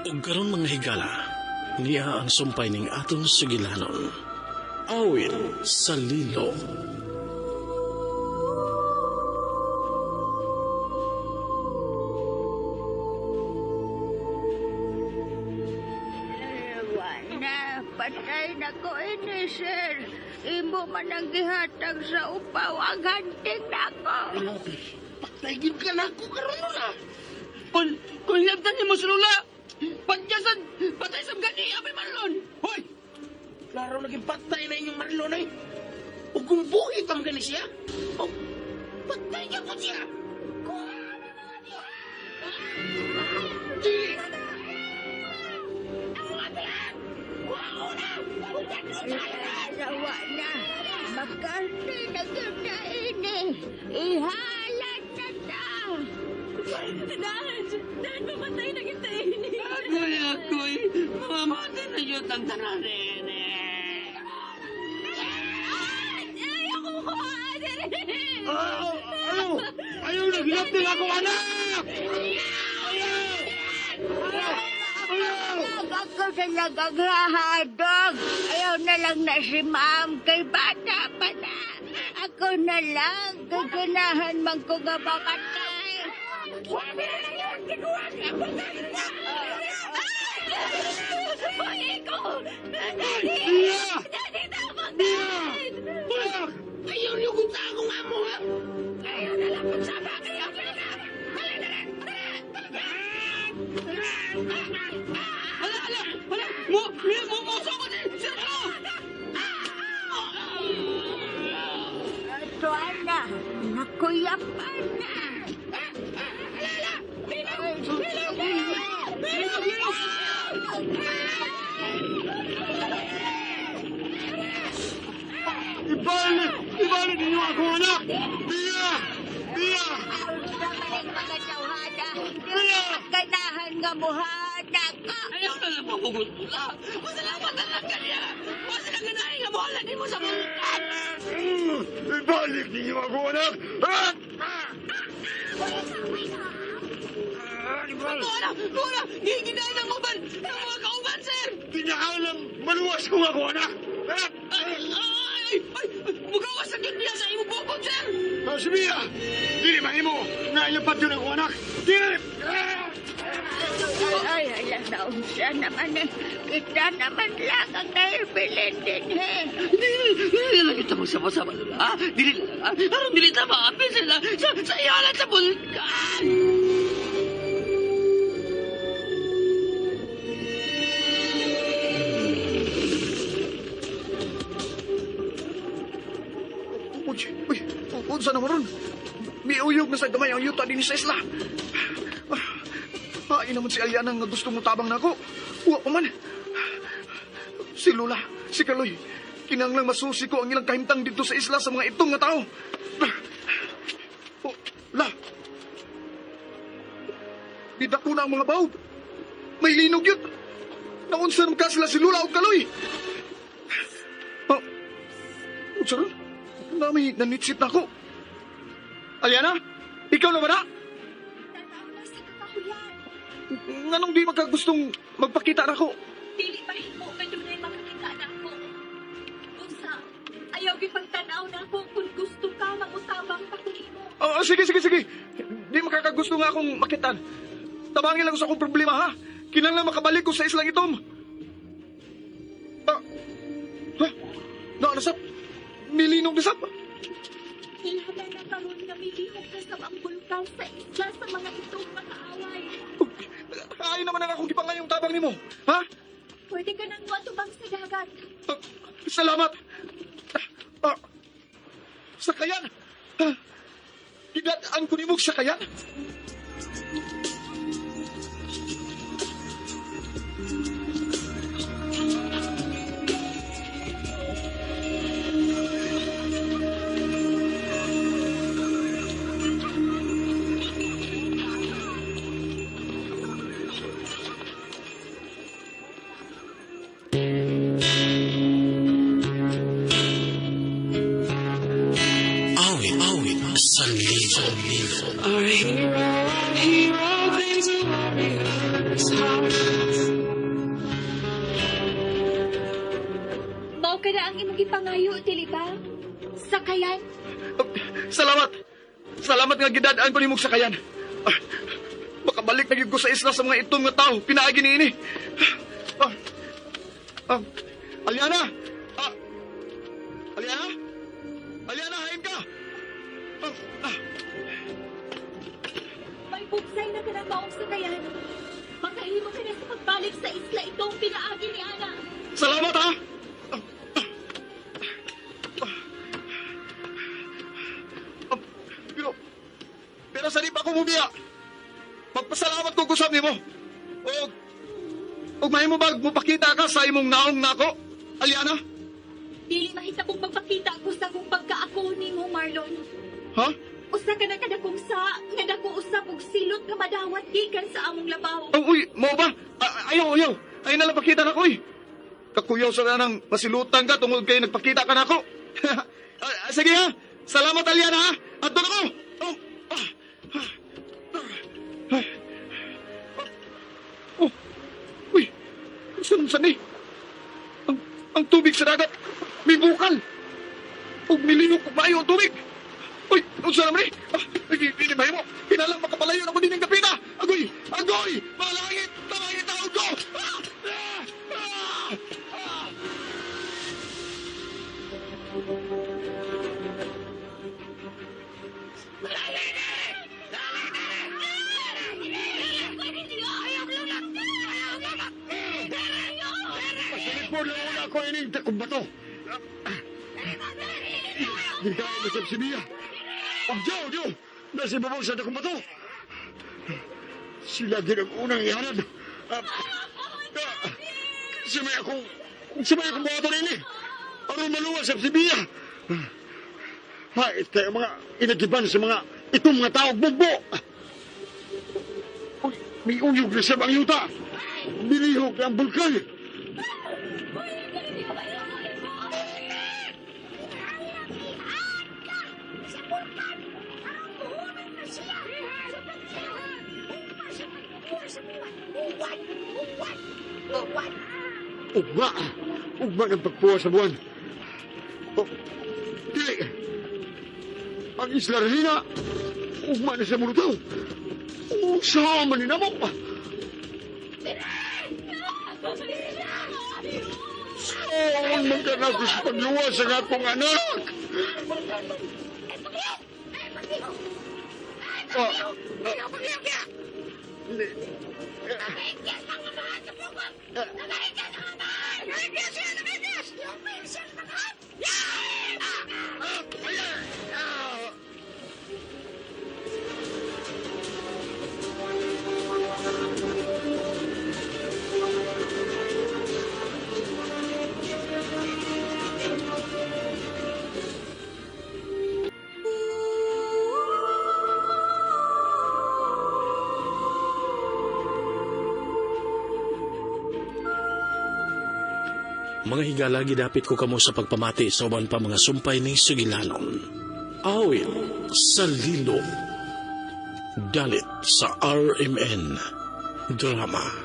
Ug karon, mga higala, niya ang sumpay ning atong sugilanon. Awit sa Lilo. Wala, patay na ko ini, sir. Imo man ang gihatag sa upaw, ang hanting na ko. Patay gyud ka na ako karon na. Kung hilabtan niyo mo sa lula, pagyasan, patay sa gani, abay Marlon. Hoy! Klaro naging patay na inyong Marlon ay. O kung buhi pa man gani siya, o patay ka po siya. Dili! Rawa na, makarti na gyud na ini. Ihalan na ta. Dad! Dad, mamatay na kita ini. Agoy, agoy, mamamatay na yun ang tanan eh. Ay, ako ko! Ayaw! Ayaw! Ayaw na hilabtan ako, anak! Ayaw! Ako sa nagagahadog. Ayaw na lang na si ma'am kay bata pa na. Ako na lang, kaganahan man ko nga mamatay. Hoy, ikaw! Daddy! Mia! Daddy, tama! Mia! Anak! Ayaw niyo kung sa akong amo, ha? Ayaw na lang magsama kayo, na! Dali, dali! Hala, hala! Hala! Mo, mo, mo, mo, mo, sir ko! Ato na, nakuyapan na. Ibalik! Ibalik ninyo ako, anak! Mia! Mia! Sa maling mga tawhana, ganahan nga muhana ka. Ayaw na lang mahugot mo ka! Masalamat na lang kanya! Masalamat na lang nga mo mo sa bulkan! Ibalik ninyo ako, anak! Wala! Wala! Giginain ang uban! Ang mga kauban, sir! Pinakaalam! Maluwas ko ako, anak! Ay! Ay! Ay! Mugawas ang yun niya sa imong bukod, sir! Si Mia! Dili mahimo! Nga iyang patyon ako, anak! Dili! Ay, ala, naunsa naman eh. Kita naman lang ang nahibilin din eh. Dili! Dili lang kita magsama-sama, Lola, ha? Dili lang, ha? Aron dili ta maapil sila sa ihalan sa bulkan! Uy, uy, unsa naman ron? Miuyog na sa gamay ang yuta din sa isla. Ay naman si Aliana nga gusto mo tabang nako. Wa pa man. Si Lola, si Kaloy, kinanglang masusi ko ang ilang kahimtang dito sa isla sa mga itong nga tao. Oh, la. Bidako na ang mga bawb. May linog yun. Naunsa naman ka sila si Lola o Kaloy. Oh, unsa ron? Na may nanitsit na ako. Aliana, ikaw na ba na? Tanaw na sa kakahuyan. Nganong di magkagustong magpakita na ako? Dili pa himo kay dunay makakita na ako. Unsa, ayaw gipagtanaw na ako kung gusto ka mangutabang pa ko nimo. Oh, sige, sige, sige. Di makakagusto nga akong makitan. Tabangin lang sa akong problema, ha? Kinahanglan makabalik ko sa islang itom. Ah, ha? Naanasap? Nilinog na sap? Ilada na karon nga milihok na sa ang bulkan sa isla sa mga itong makaaway. Ay naman ang akong gipangayong tabang nimo. Ha? Pwede ka nang moatubang sa dagat. Ah, salamat. Ah, sakayan. Ah, Gidad-an ko nimo og sakayan. Awit, awit sa lilo. Our hero, hero, there's a warrior. Hearts. Mao ka na ang imong gipangayo, dili ba? Sakayan. Salamat! Salamat nga gidadaan ko nimong sakayan. Ah, makabalik na gyud ko sa isla sa mga itom nga tao. Pinaagi niini. Ah, ah, Aliana! Ah, Aliana? Aliana, hain ka! Ah, ah, May bugsay na ka ng maong sakayan. Makahimo ka na sa pagbalik sa isla itong pinaagi ni Ana. Salamat ha! Ah, ah, ah. Ah, Pero, pero sa di pa ako mubiya. Magpasalamat ko kusab nimo. Og og mahimo bag mopakita ka sa imong naong nako, Aliana? Dili mahitabong magpakita ko sa kong pagkaako nimo, Marlon. Ha? Usa ka na kadakong sa nga dako usab og silot nga madawat gikan sa among labaw. Oh, uy, mo ba? Ah, ayaw, ayaw. Ayaw na lang pakita na ko, uy. Kakuyaw sa nang masilutan ka tungod kay nagpakita ka na ako. Ah, sige ha. Salamat, Aliana, ha. At doon ako. Oh, ah, ah, ah, oh, uy, saan saan eh? Ang tubig sa dagat, may bukal. Ug miliyok ug maayo ang tubig. Uy, unsa naman eh? Ah, ay, di, di, di, mo. Pinalang makapalayo na ko din ang kapita. Agoy, agoy, mga langit, tawagin tawag ko. Ah, ah, ah, ah. Pasilipon lang una ko ining takong bato. Gikain na sa sibiya. Ang Diyo, Diyo! Nasa ibabaw sa takong bato. Sila din ang unang ihanad. Ah, ah, Si may akong, si may akong buhaton ini. Aron maluwas sa sibiya. Hait kayo mga inagiban sa mga itong mga tao bugbo. Uy, may uyog na sa ang yuta. Bilihog ang bulkan. Ugma! Ugma ng pagpuwa sa buwan. Oh, dili! Ang Isla Regina, ugma na sa mulutaw. Usaha man ni namo. Oh, man ka na sa pagluwas ang akong anak. Ah, ah, hindi. Ah, Mga higala, gidapit ko kamo sa pagpamati sa uban pa mga sumpay ni Sugilanon. Awit sa Lilo. Dalit sa RMN. Drama.